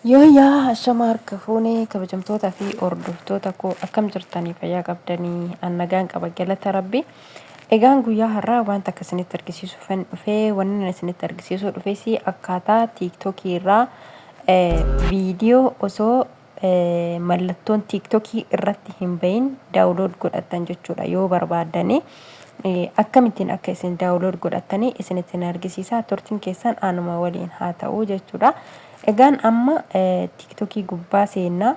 Yooyyaa, ashama harka fuunee, kabajamtoota fi hordoftoota koo, akkam jirtanii? Fayyaa qabdanii? An nagaan qaba, galata Rabbi. Egaan guyyaa har'aa wanta akka isinitti argisiisuufan dhufee, wanni ani isinitti argisiisuu dhufes akkaataa TikTokii irraa viidiyoo osoo mallattoon TikTokii irratti hin bahin download godhattan jechuudha. Yoo barbaaddanii akkamittiin akka isin download godhattanii isinitti argisiisa. Turtiin keessan anuma waliin haa ta'u jechuudha. Egaan amma TikTokii gubbaa seennaa.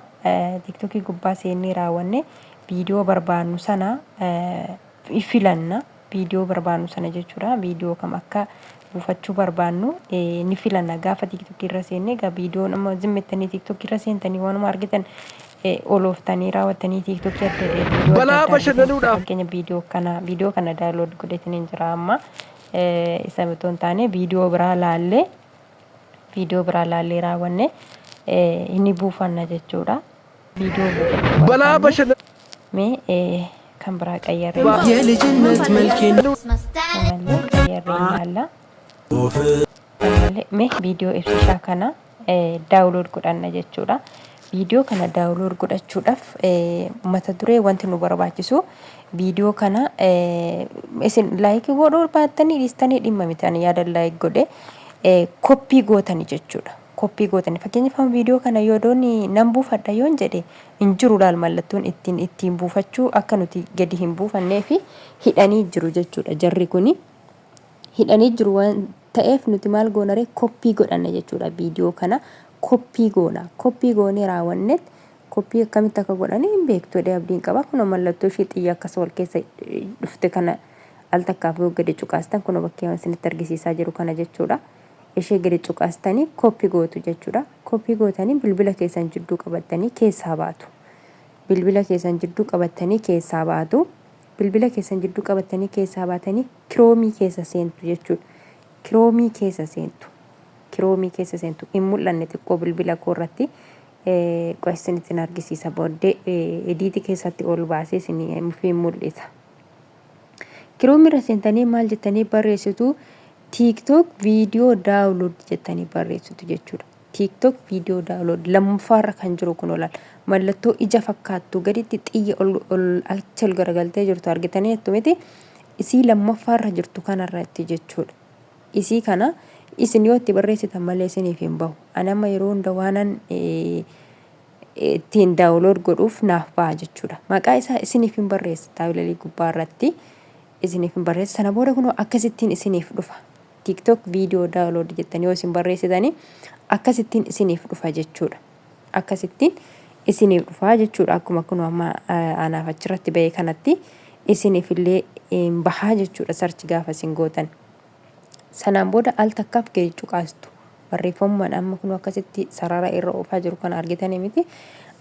TikTokii gubbaa seennee raawwanne viidiyoo barbaannu sana filanna. Viidiyoo barbaannu sana jechuudha. Viidiyoo kam akka buufachuu barbaannu ni filanna. Gaafa TikTokii irra seenne, egaa viidiyoon amma zimmettanii TikTokii irra seentanii waanuma argitan olooftanii raawwattanii TikTokii adda viidiyoo adda Balaa addaa argitan. Bashannanuudhaaf. Fakkeenya viidiyoo kana download godheetiin jira. Amma isa otoo hin taane viidiyoo biraa laallee raawwanne inni buufanna jechuudha. Viidiyoo buufachuu Balaa barbaanne bashannanaa. mee kan biraa qayyarree የልጅነት መልኬን ammallee qayyarree ilaalla. Ammallee mee viidiyoo ibsishaa kana download godhanna jechuudha. Viidiyoo kana download godhachuudhaaf mata duree wanti nu barbaachisu, viidiyoo kana isin like godhuu baattanii dhiistanii dhimma miti, ani yaada like godhe copy gootanii jechuudha. Copy gootanii, fakkeenyaaf amma viidiyoo kana yoo dooni nan buufadha yoon jedhe hin jiru. Laal, mallattoon ittiin buufachuu akka nuti gadi hin buufannee fi hidhanii jiru jechuudha. Jarri kuni hidhanii jiru waan ta'eef nuti maal goonare? Copy godhanna jechuudha. Viidiyoo kana copy goona. Copy goonee raawwannet copy akkamitti akka godhanii hin beektu jedhee abdiin qaba. Kun mallattoo ishee xiyya akkas wal keessa dhufte kana al takkaaf yoo gadi cuqaastan, kun bakkee isinitti argisiisaa jiru kana jechuudha. Ishee gadi cuqaastanii copy gootu jechuudha. Copy gootanii bilbila keessan jidduu qabattanii keessaa baatu. Bilbila keessan jidduu qabattanii keessaa baatu. Bilbila keessan jidduu qabattanii keessaa baatanii Chrome keessa seentu jechuudha. Chrome keessa seentu. Chrome keessa seentu. Hin mul'anne xiqqoo bilbila koo irratti. Isinitti argisiisa booddee, edit keessatti ol baasee isin mul'isa. Chrome irra seentanii maal jettanii barreessitu? TikTok video download jettanii barreessitu jechuudha. TikTok video download lammaffaarra kan jiru kun olaal mallattoo ija fakkaattu gaditti xiyya ol ol achi ol garagaltee jirtu argitanii jettu miti, isii lammaffaarra jirtu kanarratti jechuudha. Isii kana isin yoo itti barreessitan malee isiniif hin bahu. Ani amma yeroo hunda waanan ittiin download godhuuf naaf baha jechuudha. Maqaa isaa isiniif hin barreessa, taabilalii gubbaa irratti isiniif hin barreessa. Sana booda kunoo akkasittiin isiniif dhufa. TikTok video download jettanii yoo isin barreessitanii akkasittiin isiniif dhufa jechuudha. Akkasittiin isiniif dhufa jechuudha. Akkuma kunoo amma anaaf achirratti bahee kanatti isiniif illee bahaa jechuudha search gaafa isin gootan. Sanaan booda al takkaaf gadi cuqaastu. Barreeffamumaan amma kun akkasitti sarara irra oofaa jiru kana argitanii miti.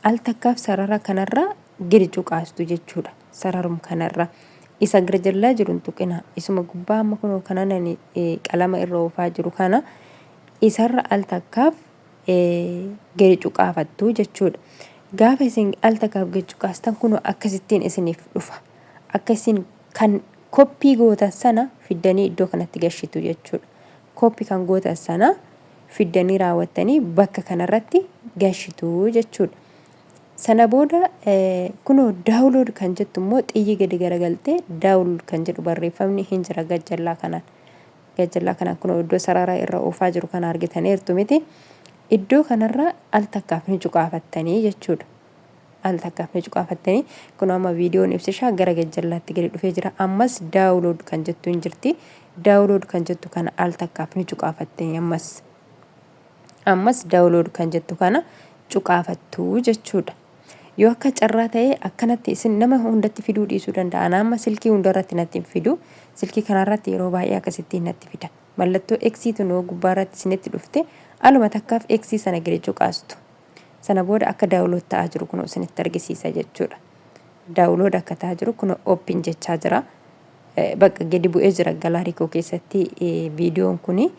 Al takkaaf sarara kanarra gadi cuqaastu jechuudha. Sararum kanarra. Isa gara jalaa jiru hin tuqina. Isuma gubbaa amma kun kanan qalama irra oofaa jiru kana isarra al takkaaf gadi cuqaafattu jechuudha. Gaafa isin al takkaaf gadi cuqaastan kun akkasittiin isiniif dhufa. Akka isin kan copy gootan sana fiddanii iddoo kanatti gashitu jechuudha. Copy kan gootan sana fiddanii raawwattanii bakka kanarratti gashitu jechuudha. Sana booda kunoo download kan jettu immoo xiyyi gadi garagaltee download kan jedhu barreeffamni hin jira gajjallaa kanaan. Gajjallaa kanaan kunoo iddoo sarara irra oofaa jiru kana argitaniirtu miti. Iddoo kanarra al takkaaf ni cuqaafattanii jechuudha. Al takkaaf ni cuqaafattanii kun amma viidiyoon ibsishaa gara gajjallaatti gadi dhufee jira. Ammas download kan jettu hin jirti. Download kan jettu kana al takkaaf ni cuqaafattanii ammas. Ammas download kan jettu kana cuqaafattu jechuudha. Yoo akka carraa ta'e akkanatti isin nama hundatti fiduu dhiisuu danda'a. Ana amma silkii hundarratti natti hin fidu. Silkii kanarratti yeroo baay'ee akkasittiin natti fida. Mallattoo X tunoo gubbaarratti isinitti dhufte, aluma takkaaf X sana gadi cuqaastu. Sana booda akka download ta'aa jiru kunoo isinitti argisiisa jechuudha. Download akka ta'aa jiru kunoo open jechaa jira. Bakka gadi bu'ee jira, gallery koo keessatti viidiyoon kuni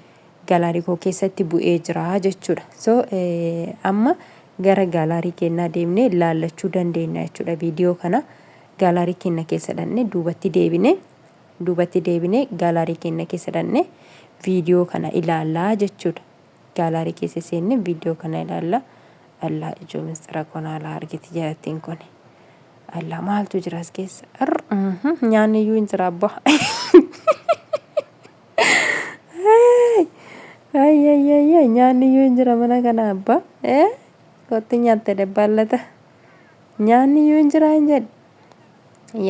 gallery koo keessatti bu'ee jira jechuudha. So amma gara gallery keenyaa deemnee laallachuu dandeenya jechuudha. Viidiyoo kana gallery keenya keessa dhannee duubatti deebinee gallery keenya keessa dhannee viidiyoo kana ilaallaa jechuudha. Gallery keessa seennee viidiyoo kana ilaalla. Allah ijoo misxira konaa laa argiti jarattiin kun. Allah maaltu jira as keessa? Nyaanni iyyuu hin jira abbaa. Ayyayyayya nyaanni iyyuu hin jira mana kana abbaa. Eh kottu nyaatte dabbaallata. Nyaanni iyyuu hin jira hin jedhe.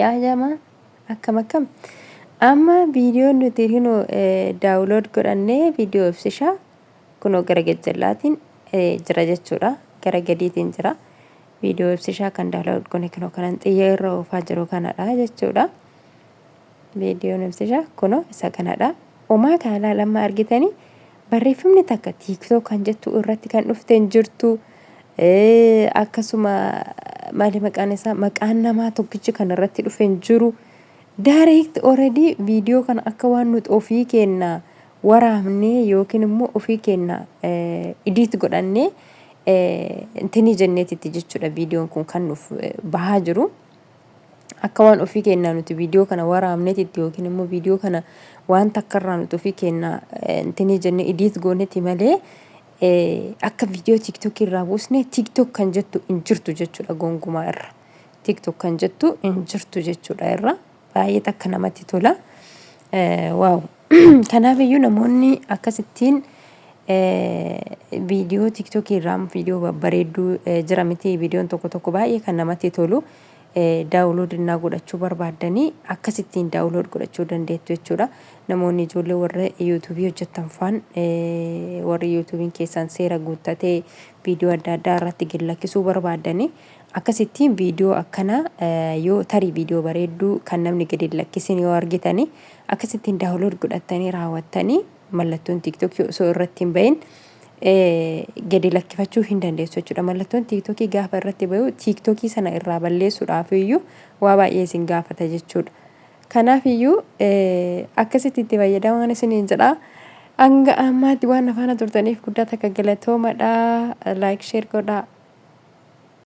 Yaa jamaa akkam akkam. Amma viidiyoon nuti hinu daawulood godhannee viidiyoo ibsishaa kunoo gara gajjallaatiin jira jechuudha. Gara gadiitiin jira. Viidiyoo ibsishaa kan daawulood goone kunoo kanan xiyya irra oofaa jiru kanadha jechuudha. Viidiyoon ibsishaa kunoo isa kanadha. Omaa kana laal amma argitanii barreeffamni takka TikTok kan jettu irratti kan dhufte hin jirtu. Akkasuma maali maqaan isaa maqaan namaa tokkichi kan irratti dhufe hin jiru. Direct already viidiyoo kana akka waan nuti ofii keenya waraabnee yookiin immoo ofii keenya edit godhannee intinii jenneetitti jechuudha viidiyoon kun kan nuuf bahaa jiru. Akka waan ofii keenyaa nuti viidiyoo kana waraabneetitti yookiin immoo viidiyoo kana waan takka irraa nuti ofii keenya intinii jennee edit goonetti malee akka viidiyoo TikTok irraa buusne TikTok kan jettu hin jirtu jechuudha gonkumaa irra. TikTok kan jettu hin jirtu jechuudha irra. Baay'ee takka namatti tola. Waaw. Kanaaf iyyuu namoonni akkasittiin viidiyoo TikTok irraa viidiyoo babbareedduu jira miti viidiyoon tokko tokko baay'ee kan namatti tolu download innaa godhachuu barbaaddanii akkasittiin download godhachuu dandeettu jechuudha. Namoonni ijoollee warra YouTubeii hojjettan faan warri YouTubeiin keessan seera guuttatee viidiyoo adda addaa irratti gad lakkisuu barbaaddanii akkasittiin viidiyoo akkanaa yoo tarii viidiyoo bareedduu kan namni gadi hin lakkisin yoo argitanii akkasittiin download godhattanii raawwattanii mallattoon TikTokii osoo irratti hin bahin gadi lakkifachuu hin dandeessu jechuudha. Mallattoon TikTokii gaafa irratti bahu TikTokii sana irraa balleessuudhaaf iyyuu waa baay'ee isin gaafata jechuudha. Kanaaf iyyuu akkasitti itti fayyadamaan isiniin jedha. Hanga ammaatti waan na faana turtaniif guddaa takka galatoomadha. Like share godhaa.